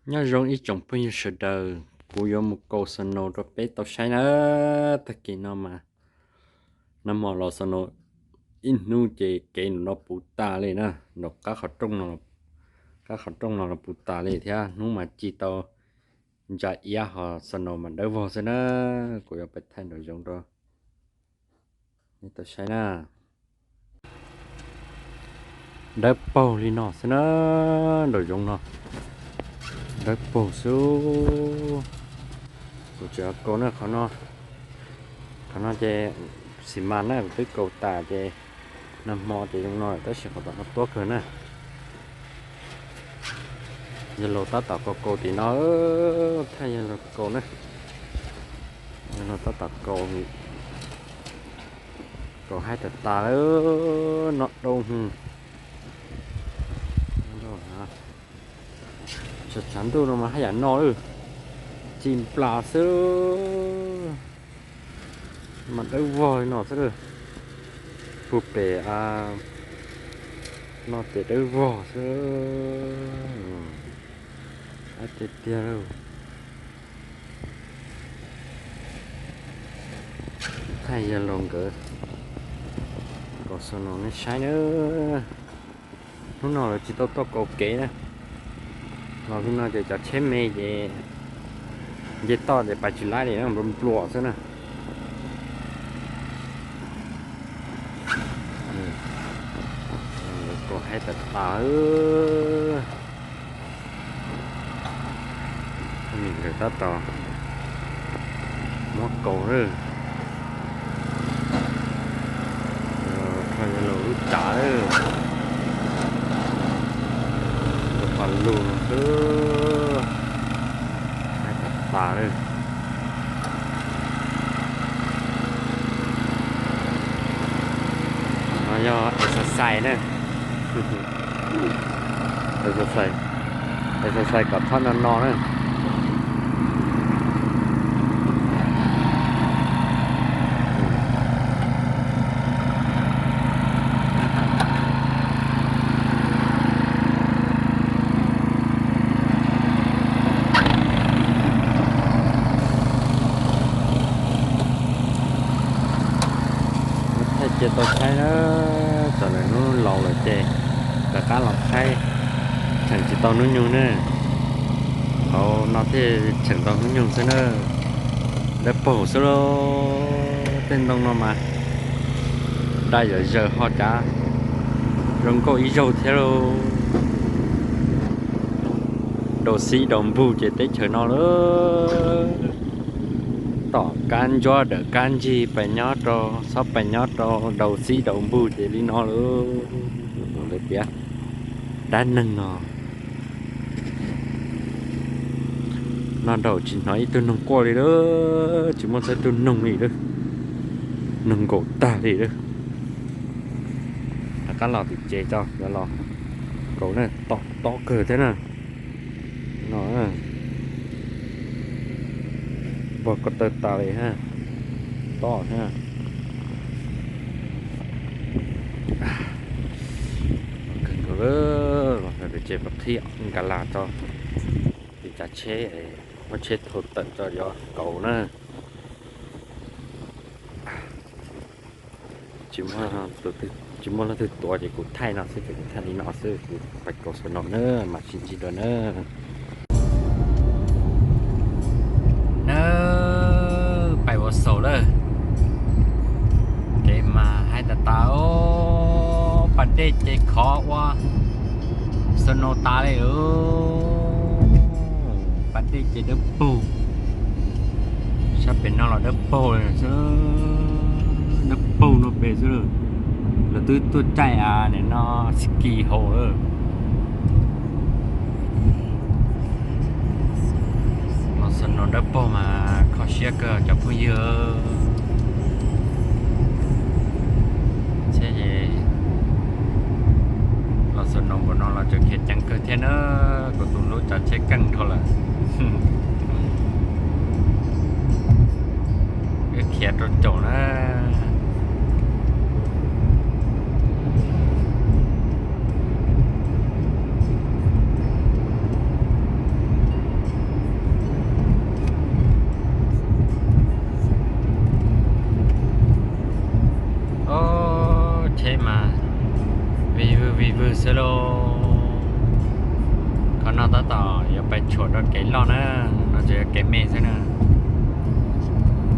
Nyob zoo ib tsoom phooj ywg sawv daws, kuv yuav mus kaus snow rau peb tau saib na. Tag kis no mas nag hmo los snow ib hnub ces kev nram no puv tas li na, nram qab qhov rooj no, qab qhov rooj no los puv tas li thiab. Hnub mas ci tau ntsa iab ho snow mas dawb vog xwb na. Kuv yuav pais thaij nraum zoov rau nej tau saib na. Dawb paug li no xwb na, nraum zoov no dawb paug xwb. Kuv tseem kaus na, qhov no, qhov no ces xi mas na, kuv twb kaus tas ces nag hmo ces zoo no lawm, tab sis qhov tom no tuab kawg na. Yawg laus tab tom kaus kaus tim no, thaij yawg laus kaus na. Yawg laus tab tom kaus, kaus haib tas tas lawm, no dau hwv. Tshav ntuj no mas haj yam no lawm, ci nplas xwb, mas dawb vog li no xwb lawm. Puag pem no ces dawb vog xwb, tiag tiag lawm. Thaij yawg laus nkawd kaus snow nej saib na. Hnub no lawv tsis tau tuaj kaus kev na, los li no ces cov tsheb me ces nce toj ces pais tsis laib li na, nplua nplua xwb na. Lawv kaus haib tas tas. Nkawd tab tom muab kaus lawm, kho yawg laus lub tsav lawm, pas lug xwb, haib tas tas lawm. No yog exercise na. Exercise, exercise kom txhob no no na. Thaij cia tau saib na, txawm lawm hnub laus lawm ces rov qab los saib, tseem tsis tau hnub nyoog na. Hauv no thiaj tseem tau hnub nyoog xwb na. Dawb paug xwb lauj, tej ntoo no mas da yam zaws ho cav zoo nkauj ib zaug thiab lauj. Daus xib daus npug ces teb chaws no lawm. Tom kab ntsuab dawm kab ntsig pais nyob rau, txhob pais nyob rau daus xib daus npug ces li no lawm. Ntawd tias dab neeg no, no nraum tsis hnov ib tug noog quaj li lawm, tsis muaj txog ib tug noog li lawm, noog nkaum tag li lawm. Rov qab los tim tsev tso, yuav los kaus na, tom tob kawg thiab na. No npog ko taw tas li ha, tob thiab. Kawg nkaus lawm, los rau tim tsev pas qhib nkas las tso, tim tsav tsheb, muab tsheb thau tawm tso yuav kaus na. Tsis muaj leej twg tuav ces kuv thaij no xwb, ces kuv thaij li no xwb, kuv pais kaus snow na, mam sib ntsib dua na. Nawb, pais ua xaus lawm, kev mas haib tas tas, pas dej ces khov ua snow tas li. Pas dej ces dawb paug, sab pem no los dawb paug li xwb, dawb paug no pem xwb. Lawv twb tuaj caij a nim no ski hauv lawm. Los snow dawb paug mas kho siab kawg cov phooj ywg. Tsheb ces los snow npaum no los tseem khiav ceev kawg thiab na. Kuv tus hlub tsav tsheb keej dhau lawm, wb khiav rau caum na. No tab tom yuav pais tshuam rau kev loj na, no tseem yog kev me xwb na.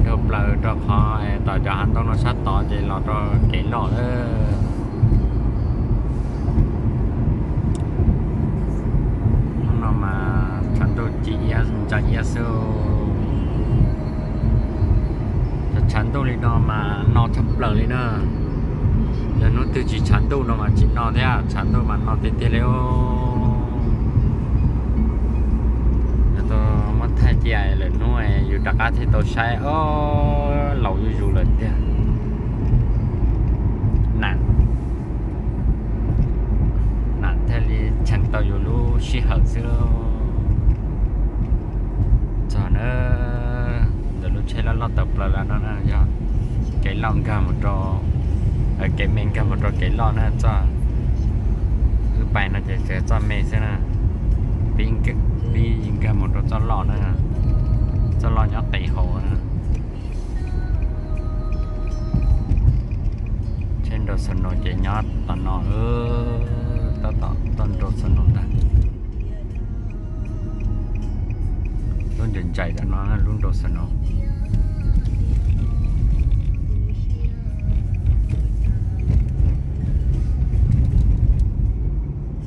Dhau plaws rau qhov tom cov hav ntoo no sab tod ces los rau kev loj lawm. Hnub no mas tshav ntuj ci iab ntsa iab xwb. Tshav ntuj li no mas no tshaj plaws li na. Yog hnub twg tsis tshav ntuj no mas tsis no thiab, tshav ntuj mas no tiag tiag li. Yog tau muab thaij cia lwm hnub yus rov qab thiaj tau saib, o, laus zuj zus lawm tiag. Nam, nam thiaj li cheem tau yus lub sij hawm xwb. Txog na, ntawm lub tsheb loj loj tawm plaws lawm no na yog kev loj nkag mus rau, kev me nkag mus rau kev loj na. Txoj wb pais no ces txoj me xwb na, pib nkag mus rau txoj loj na, txoj loj nyob qis hauv na. Tsheb nrau snow ces nyob tom no, tab tom tuaj nrau snow ntag. Lub ntsais ntsais tom no lub nrau snow.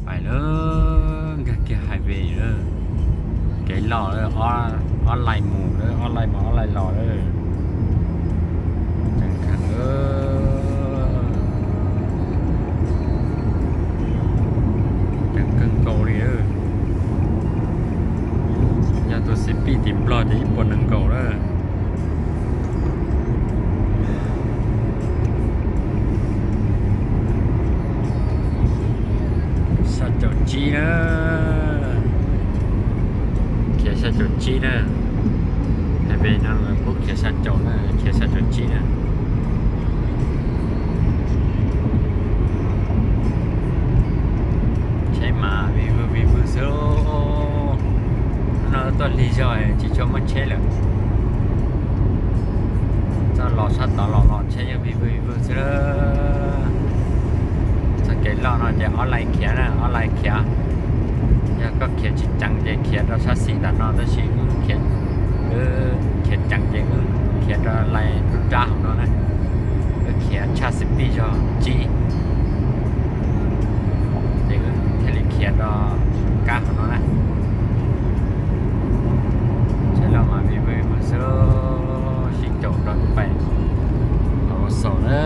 Pais lawm, nkag kiag highway lawm. Kev loj lawm, ob line mus lawm, ob line mus ob line los lawm. Tseem kheev, tseem kawg nkaus li. Yog tus xib pij tim Nplog ces ib puas nees nkaum lawm. Xya caum tsib na, khiav xya caum tsib na. Highway no lawv pub khiav xya caum na, khiav xya caum tsib na. Tsheb mas vij vwg vij vwg xwb. Hnub no tuaj lig zog tsis tshua muaj tsheb lawm. Txoj los sab tod los los tsheb yeej vij vwg vij vwg xwb. Txoj kev loj no ces ob line khiav na, ob line khiav. Yog koj khiav tsis ceev ces khiav rau sab xis ntawm no, tab sis wb khiav ceev ces wb khiav rau line rub rab hauv no na. Wb khiav tshaj xib pij zog tsib, ces wb thiaj li khiav rau kab hauv no na. Tsheb los mas vij vwg vwg xwb, sib caum rau pais hauv xaus na.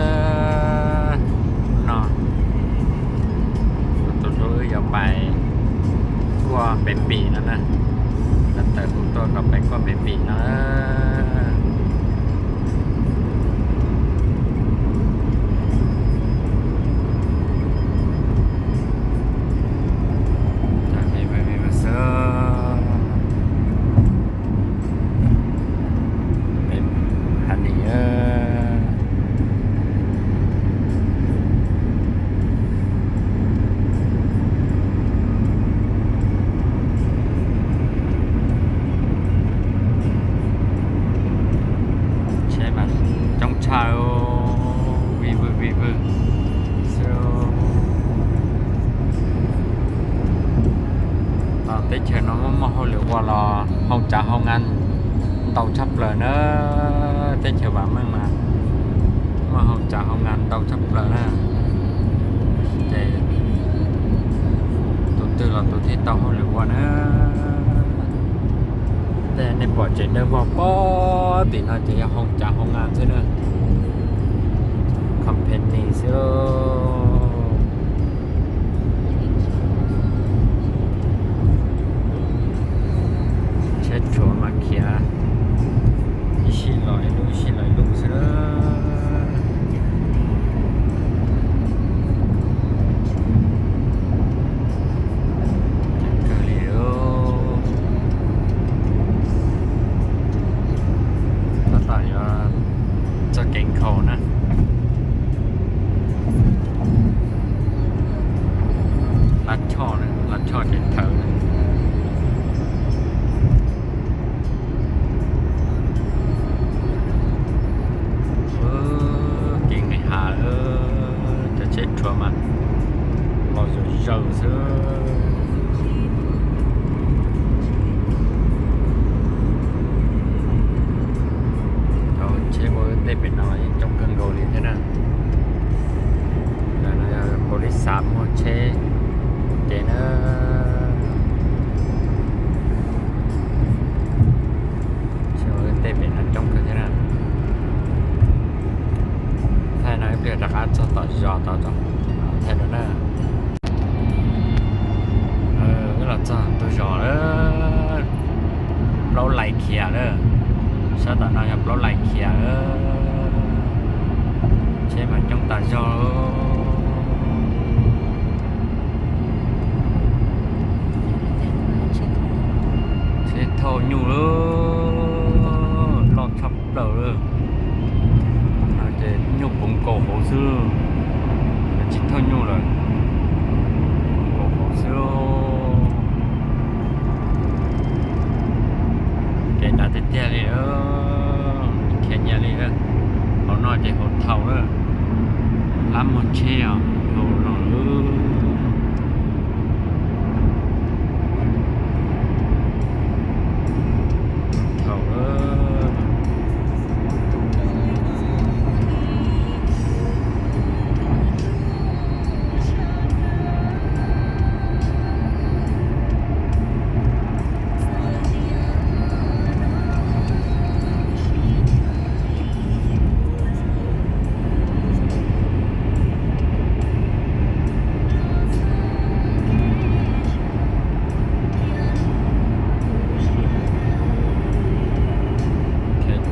No tus hlub wb yuav pais kuaj Npes Pim no na. Lawv tawm tus tuaj kom pais kuaj Npes Pim no. Xwb pem Hav Nis. Tsheb mas coob tshaj, vij vwg vij vwg. Teb chaws no muaj muaj hauj lwm ua los hau tsav hau ngas ntau tshaj plaws na. Teb chaws vam meej mas muaj hau tsav hau ngas ntau tshaj plaws na. Ces tus twg los tus thiaj tau hauj lwm ua na. Tej nej pom tsev dawb vog pob tim no ces yog hau tsav hau ngas xwb na. Company xwb. Tsheb tshuav mas khiav ib sij los ib lub ib sij los ib lub xwb. Ceev kawg li. Tab tom yuav txoj kev nkhaus na. Txog ntug zos lawm, plaub lais khiav lawm. Sab tom no yog plaub lais khiav lawm. Tsheb mas coob tas zog. Tsheb thauj nyuj loj tshaj plaws lawm. Ces nyuj puv nkaus hauv xwb, tsis thauj nyuj lawm, puv nkaus hauv xwb. Kev dav tiag tiag li, khiav nyias li. Hauv no ces hauv thaum lawm, hlab muag tsheb os, hauv no lawm. Thaum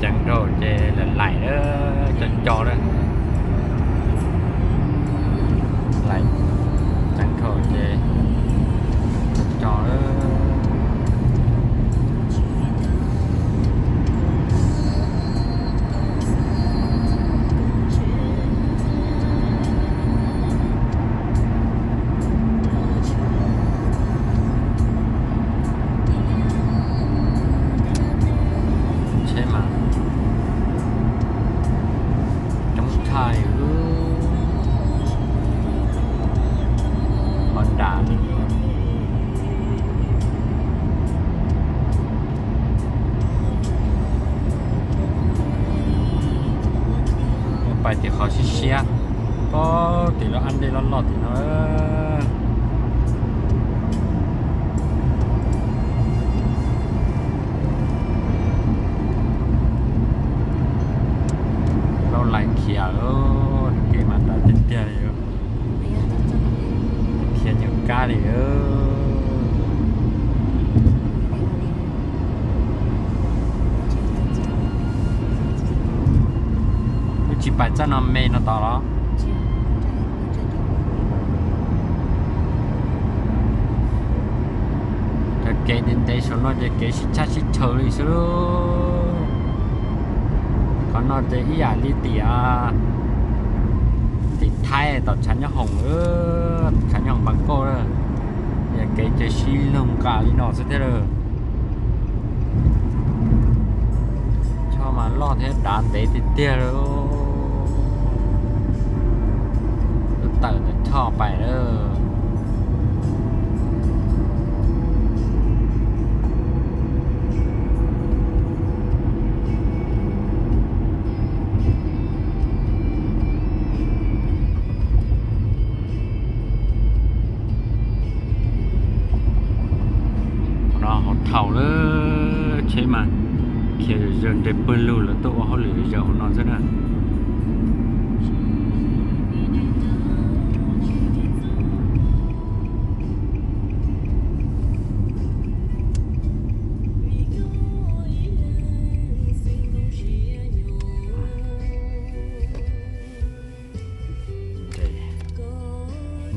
Ceev dhau ces lawm laim lawm, co co lawm. Laim ceev dhau ces co co lawm. Tsheb mas coob tshaj li, Honda. Pais tim qhov siab siab, pog tim lub ab dej loj loj tim no. Plaub lais khiav, kev mas dav tiag tiag li, khiav nyuag kab li. Wb tsis pais txoj no me no tod los? Cov kev ntev ntev saum no ces kev sib tshaj sib chaw li xwb. Qhov no ces ib yam li tim, tim Thaib tom tshav nyob hoom, tom tshav nyob hoom Npas Kauj, yog kev ces sib loog nqa li no xwb thiab lawm. Choj mas loj thiab dav ntev tiag tiag li. Wb tawm ntawm choj pais lawm. Qhov no hauv thaum lawm, tsheb mas khiav zom zaws nres pawg lug, lawv tuaj ua hauj lwm zom zaws hauv no xwb na.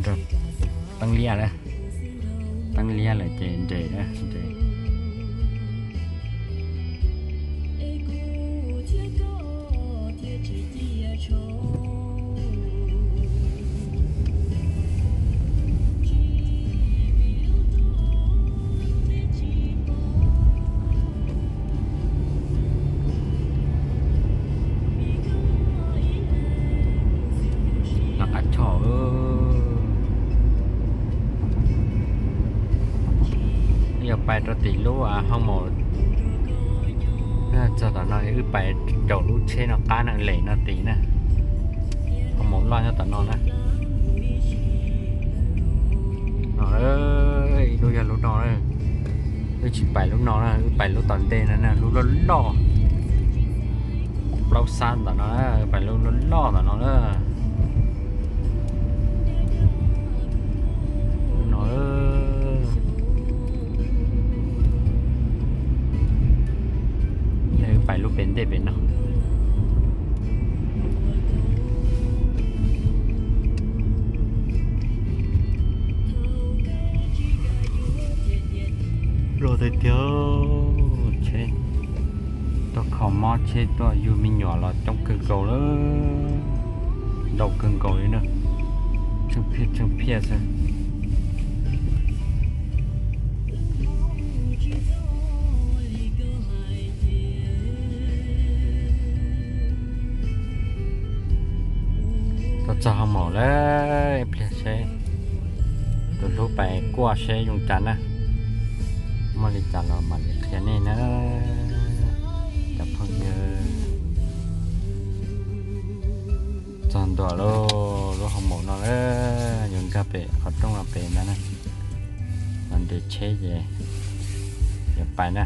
Nres, nres, teeb liab lawm, teeb liab lawm ces nres, nres. Lawv qab choj, yog pais rau tim lub hoo maum, txog tom no wb pais caum lub tsheb no qab na, lem no tid na. Hoo maum loj nyob tom no na. No, ib lub yog lub no. Wb tsis pais lub no na, wb pais lub tom ntej no na, lub loj loj. Plaub xab tom no, pais lub loj loj tom no na. Lub no. pem ntej pem no. Los tiag tiag, tsheb tuaj kho mob, tsheb tuaj yug me nyuam los coob kawg nkaus lawm, ntau kawg nkaus li na, tsheej phiaj tsheej phiaj xwb. Tuaj txog hoo maum lawm, ib pliag seb tus hlub pais kuaj seb zoo cas na. Muaj li cas los mam li qhia nej na cov phooj ywg. Txog ntua lub, lub hoo maum no lawm, yuav nkag pem qhov rooj no pem ntag na. Los nres tsheb ces yuav pais na.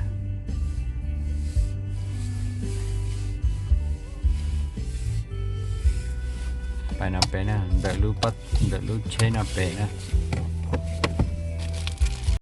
Pais no pem na, ntawm lub, ntawm lub tsheb no pem na.